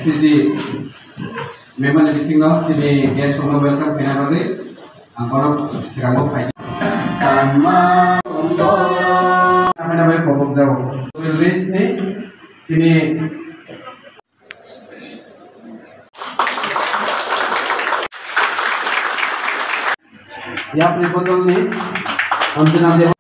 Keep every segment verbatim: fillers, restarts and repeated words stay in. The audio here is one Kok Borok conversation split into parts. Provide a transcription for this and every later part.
Sisi member ni bisingno sini guest rokno welcome khaina bagwi ang bono swkango phai. Khaina bai kobok jao. Will reach ni sini yapri botol ni Anjana Dewa.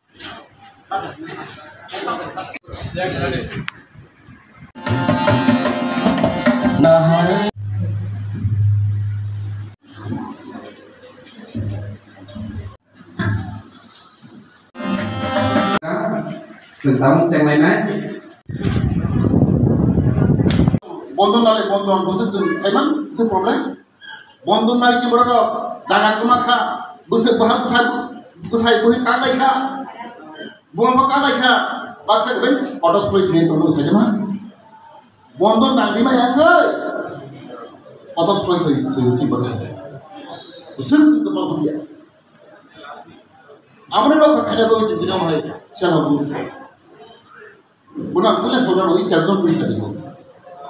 Tentang cenglainai. Bondon nale bondon, bosok jeng, emang itu problem. Bondon nai chiboro rok jaga kwma kha, bwsai bwha bwsai bwsai bwhi kanai kha, buma bo kanai kha, baksa bai kotor soi thini tono sai ma. Bondon nang di ma yang oi. Kotor soi thoi thoi thoi boro. Bwsai bwsai to bondon ya. Amone rok kha khaina bo chini hai sel hobu. Buna bule soda no icha don puri sadi ko.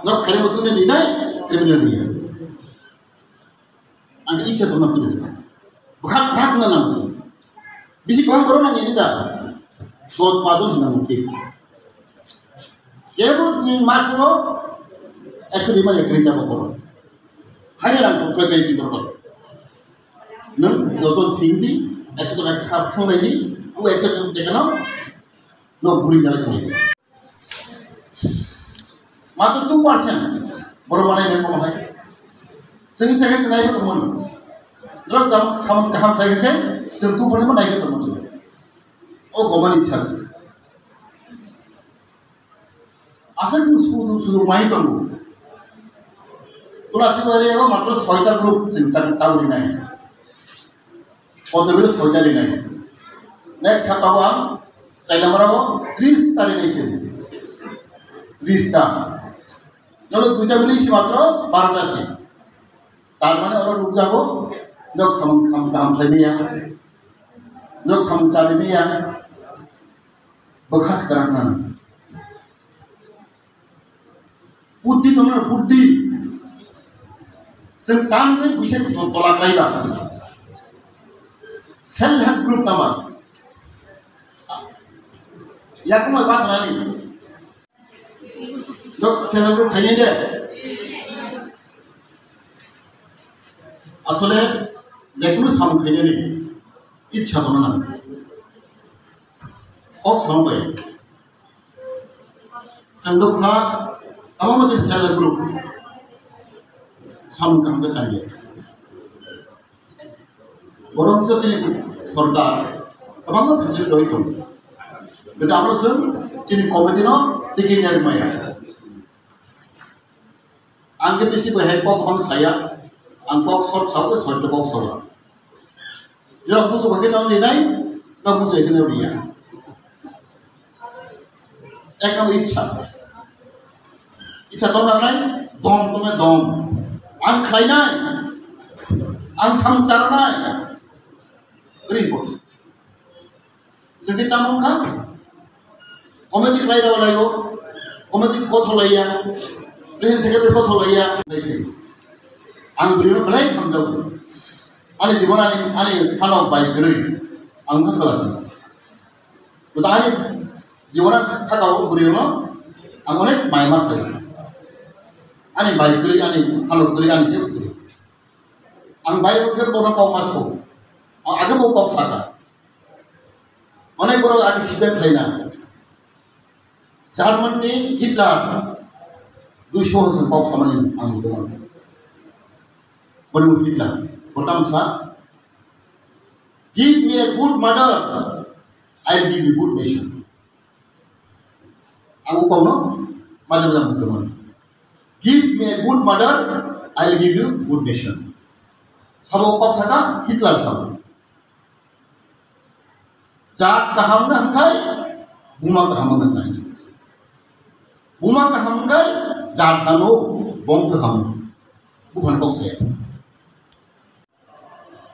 No khare mo tune ni nai, criminal ni. Ang icha don puri. Bhak bhak na nam. Bisi bang boro na ni da. Sot padon na muti. Kebo ni mas no actually ma ekri ta ko. Hari ram ko kai ti ko. Nang joto thing di, actually ka khap thong lai di, ko actually dekano. No buri nalai kuni. Matro two percent. Boro manai nai komo hai. Sini chakhe nai ko mon. Dro jam samung kaham khai khai, sini two percent nai ko mon. O gomani chas. Asa sini sudu sudu mai tongo. Tulasi ko area ko matro soita group sini tak tauri nai. Podomilo soita rinai. Next saka o ang Kailamara o tris ta rinai se. Tris ta. Nolo duita bili si matro baro ta si. Tar mane oro nukjago nok samung kam kam khlai maya. Nok samung chali maya. Bwkha swkrak nang. Buddhi tongmani buddhi. Chwng tangwi buisa tola kaiba. Self help group number. Yakung bai ba thanani. Dok self help group khaini de. Asole jekunu samung khainani. Itsa tongna nang. Kok samung bai. Chwng nukha, tamo mote self help group samung kaham khe kaiya. Borok se chini sorkar kwbangma facility rwi tongo. Bete abo chwng chini committee no tiki nyari maya. Ang khe bisi bai hai kok bang saya, ang kok sor sao, sor khe kok sor. Jora bujo khe nang rinai, na bujo khe nang riya. Ek number ichha. Ichha tong nang nai, dom tong nai dom. Ang khlai nai, ang sam char nai. Ri bo. Sengke tamo kha? Committee khlai rw laigo. Committee kotho laiya. President secretary kotho laiya. Ang bwrwino belai hamjago. Ani jibon ani, ani khano bai kwrwi. Ang kha salasi. Buta ani jibon ang khakao bwrwino ang onek mai ma khlai. Ani bai kwrwi, ani khano kwrwi, ani tei kwrwi. Ang bai khe bono kok ma sabo. Ang age bo kok saka. Onek borok age sibeng khlaina. German ni Hitler duiso hosan kok samani ang nugwi mano. Boni Hitler. Bo tamo sa, "Give me a good mother, I'll give you good nation." Ang ukauno majak majak mukhe mano. "Give me a good mother, I'll give you good nation." Habo kok saka Hitler sabo. Jat kaham na hwnkhe buma kaham na hwnkhe. Buma kaham hwnkhe jat hamo, bongso hamo. Buphang kok saya.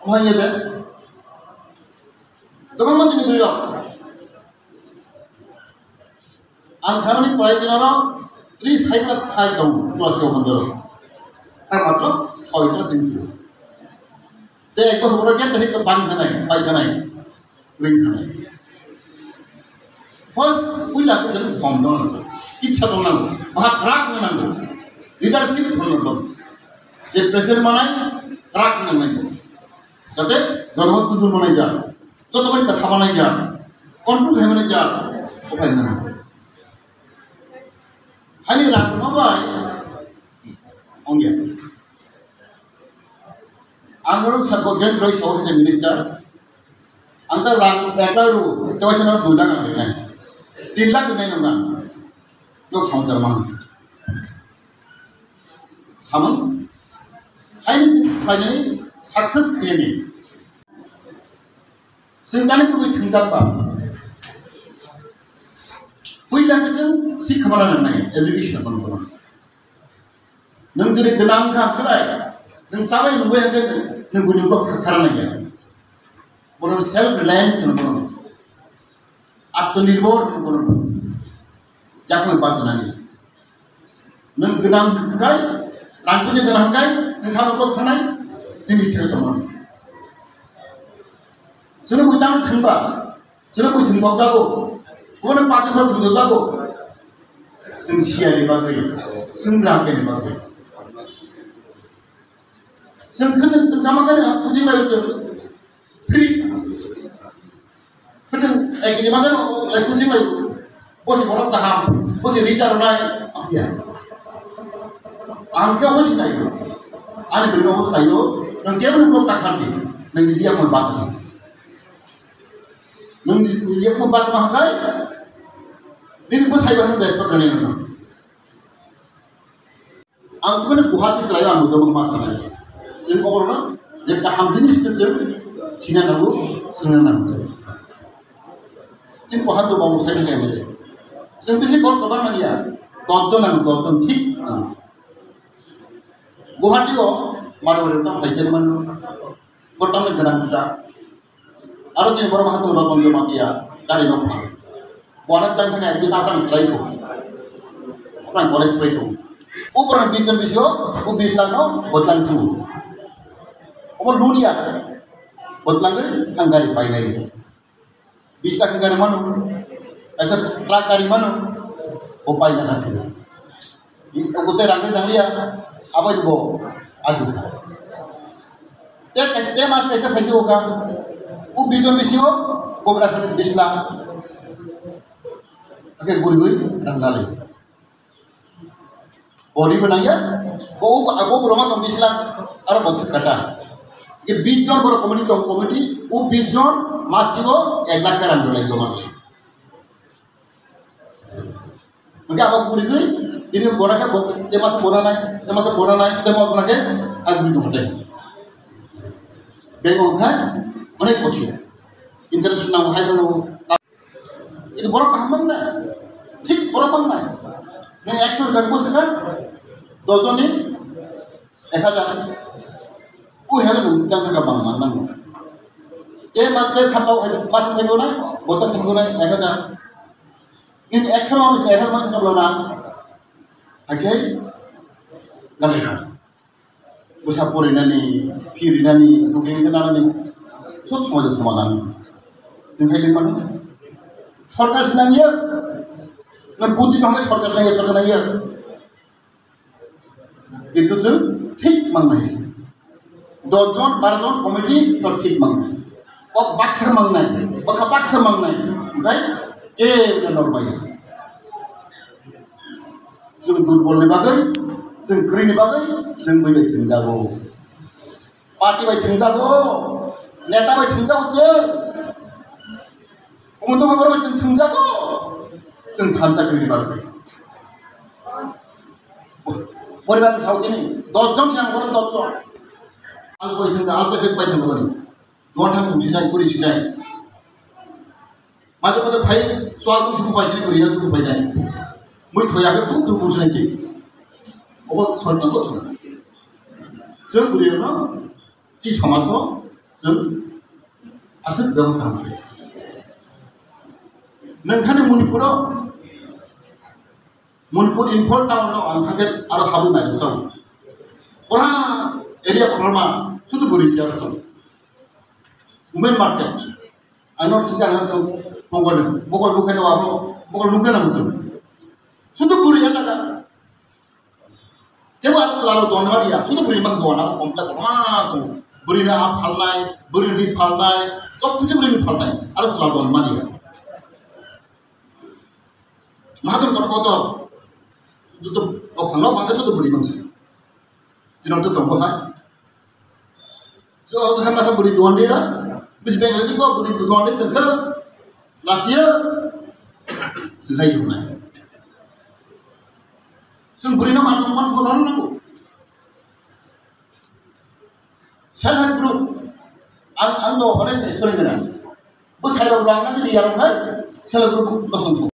Omo hai de. Tobang ma chini bwrwi rok. Ang khamani porai chini oro tris hai ba hai tong, class ko bondoro. Matro soita sing. Te ek bosor pore khe tei bang khanai, pai khanai, ring khanai. First, puila khe chwng thom dong nango, ichha dong nango, bahai kwrak wng nango, leadership wng nango. Je president manai kwrak wng nango, jate jonogo tudur manai ja, joto bai kwtha manai ja, control khai manai ja, okhai wng nango. Hani rang ma bai ongya. Ang oro sako Grant Roy Shaw hai minister. Ang ta rang ek lakh ru, te waisa no dui lakh ang rinai. Tin lakh rinai nang nang. Yok samung jar mang. Samung. Hai ni, hai ni success khe ni. Chwng tani kubui thwngjak ba. Puila khe chwng sikha mana nangnai, education kono kono. Nwng jodi gwnang kha kwlai, nwng chabai nungwi hwnkhe nwng buini ulo kha-, khara nangya. Bono self reliance hwno bono. Atmanirbhar hwno bono. Yakung bachanani. Nwng gwnang hwnkhe, rang puisa gwnang hwnkhe, nwng sabo kok thanai, nini thero tongmani. Chwng bui tamo thwngba, chwng bui thwngthok jago, bono party no thwngthok jago. Chwng siyani bagwi, chwng rang khaini bagwi. Chwng khwtwng tong sama khe kuching lai chwng free. Khwtwng ekini bagwi lai kuching lai. Bosi borok kaham, bosi richard nai. Ang khe obo sinai. Ani bini obo sinai. Nang kebo nang kok takhar di. Nang di dia mon basa. Nang di dia mon basa mahakai. Nini bosai ba nang respect nani nang. Ang chukuni Guwahati chwraio ang nujagwi ma sanai. Chwng oborokno je kaham jinis no chwng sina nango, swngna nango chwng. Chwng Guwahati babu sai khe M L A. Chwng bisi borok kwbang nangya, dos jon nango, dos jon thik nango. Guwahati o Marwari rok tamo hai se mano. Bo tamni gwnang kisa. Aro chini borok hato Roton Jamatia gari nok pha. Bo ano tang thang ekdin atang chwrai ko. Orang college prai ko. O borok bish jon bisio, o bish lakh no botlang thango. Obo lun ya. Botlang gari thang gari painai. Bish lakh gari mano, kaisa truck gari mano, bo paina thangkhe. Obo tei rang rang liya, abo bo aji. Te, te mas kaisa phaidi oka, o bish jon bisio, bo bra bish lakh. Ake guri guri rang nalai. Bori bo nangya, bo, bo, bo borok ma tong bish lakh, aro bo thik kata. Ye bish jon borok committee tong committee, o bish jon masingo ek lakh rang dolai joma. Mungkin apa guri guri, ini bona khe, te masa bona nai, te masa bona nai, te masa bona khe, agri dong te. Bego kha, onek kothin. Interest nang hai dong. Itu borok kaham mang nai. Thik borok mang nai. Nang ekso rang bwswk kha, dos jonni ek hajar. Ui hal nang jang kha bang mang nang. Te ma te thapa hai, mas hai bo nai, botan thang bo nai, ek hajar. Nini ekso ma ek hajar ma thang bo nang. Hakhe, lalai kha. Bwsa porinani, phirinani, nugwi wngkhe nanani, sob somajw somadan. Chwng khai lengmano. Sorkar se nangya, na buddhi tongkhe sorkar nangya, sorkar nangya. Kintu chwng thik mangnai. Dos jon, baro jon committee no thik mangnai. Kok baksa mangnai, bwkha baksa mangnai. Hwnkhe kebo norbai. Chwng durbol ni bagwi, chwng kwrwi ni bagwi, chwng bui bai thwngjago. Party bai thwngjago, neta bai thwngjago chwng. Kumun dopha borok bai chwng thwngjago. Chwng thansa kwrwi ni bagwi. Poribar ni sao tini, dos jon se ang borok dos jon. Al bai thwngja, al bai thwngja bani. Dontha kung sinai, kuri sinai. Maje maje phai, sual kung suku phai sinai, kuri yang suku phai nai. Mui thoya ke tuk tuk kung sinai si. Obo sotto kotho na. Chwng kuri no, chi somaso, chwng aswk bebak tang. Nang thani Manipur o, Manipur Imphal town no ang thangkhe aro habwi nai chao. Pura area kotorma sudu buri siya betul. Women market. Ano sini ano tu mongol mongol bukan apa mongol bukan apa tu. Sudu buri ya tak. Kewa aro chwla rok don mani ya, sudu bwrwi mak don abo komplek rok ma tongo. Bwrwi no a phalnai, bwrwi no ri phalnai, tok kisa bwrwi no phalnai, aro chwla don mani ya. Mahajon kotor kotor, joto o phangno bangkhe joto bwrwi mangsi. Tino to tongo hai. Jo oro hai masa bwrwi don ri na, bis beng ri ko bwrwi don ri tengkha, lachiya, lai yunai. Chwng bwrwino manwi man sokna nango. Self help group. Ang, ang do onek explain gana. Bo sai rok rang na jadi yarok hai self help group no song.